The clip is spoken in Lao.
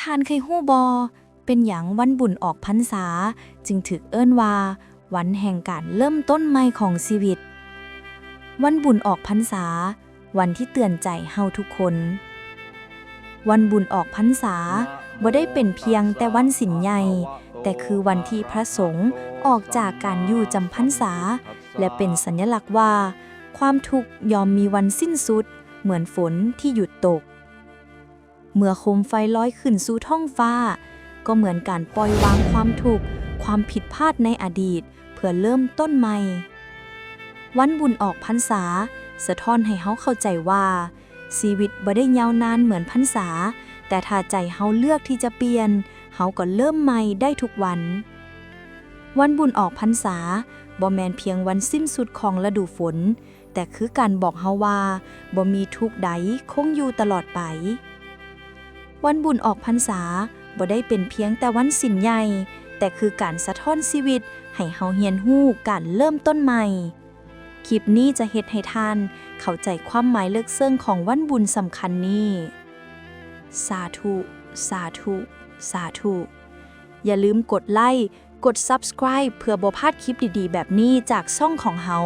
ທ່ານເຄີຍຮູ້ບໍ່ ເປັນຫຍັງວັນບຸນອອກພັນສາຈຶ່ງຖືກເອີ້ນວ່າ ວັນແຫ່ງການເລີ່ມຕົ້ນໃໝ່ຂອງຊີວິດ? ວັນບຸນອອກພັນສາ, ວັນທີ່ເຕືອນໃຈເຮົາທຸກຄົນ. ວັນບຸນອອກພັນສາບໍ່ໄດ້ເປັນພຽງແຕ່ວັນສິນໃຫຍ່, ແຕ່ຄືວັນທີ່ພະສົງອອກຈາກການຢູ່ຈຳພັນສາ ແລະ ເປັນສັນຍະລັກວ່າ ຄວາມທຸກຍ່ອມມີວັນສິ້ນສຸດ ເໝືອນຝົນທີ່ຢຸດຕົກ. ເມື່ອໂຄມໄຟລອຍຂຶ້ນສູ່ທ້ອງຟ້າ, ກໍເໝືອນການປ່ອຍວາງຄວາມທຸກ, ຄວາມຜິດພາດໃນອະດີດ ເພື່ອເລີ່ມຕົ້ນໃໝ່. ວັນບຸນອອກພັນສາສະທ້ອນໃຫ້ເຮົາເຂົ້າໃຈວ່າ ຊີວິດບໍ່ໄດ້ຍາວນານເໝືອນພັນສາ, ແຕ່ຖ້າໃຈເຮົາເລືອກທີ່ຈະປ່ຽນ, ເຮົາກໍເລີ່ມໃໝ່ໄດ້ທຸກວັນ. ວັນບຸນອອກພັນສາບໍ່ແມ່ນພຽງວັນສິ້ນສຸດຂອງລະດູຝົນ, ແຕ່ຄືການບອກເຮົາວ່າ ບໍ່ມີທຸກໃດຄົງຢູ່ຕະຫຼອດໄປ. ວັນບຸນອອກພັນສາບໍ່ໄດ້ເປັນພຽງແຕ່ວັນສິນໃຫຍ່, ແຕ່ຄືການສະທ້ອນຊີວິດໃຫ້ເຮົາຮຽນຮູ້ການເລີ່ມຕົ້ນໃໝ່. ຄລິບນີ້ຈະເຮັດໃຫ້ທ່ານເຂົ້າໃຈຄວາມໝາຍເລິກເຊິ່ງຂອງວັນບຸນສຳຄັນນີ້. ສາທຸ, ສາທຸ, ສາທຸ. ຢ່າລືມກົດໄລ, ກົດ Subscribe ເພື່ອບໍ່ພາດຄລິບດີໆແບບນີ້ຈາກຊ່ອງຂອງເຮົາ.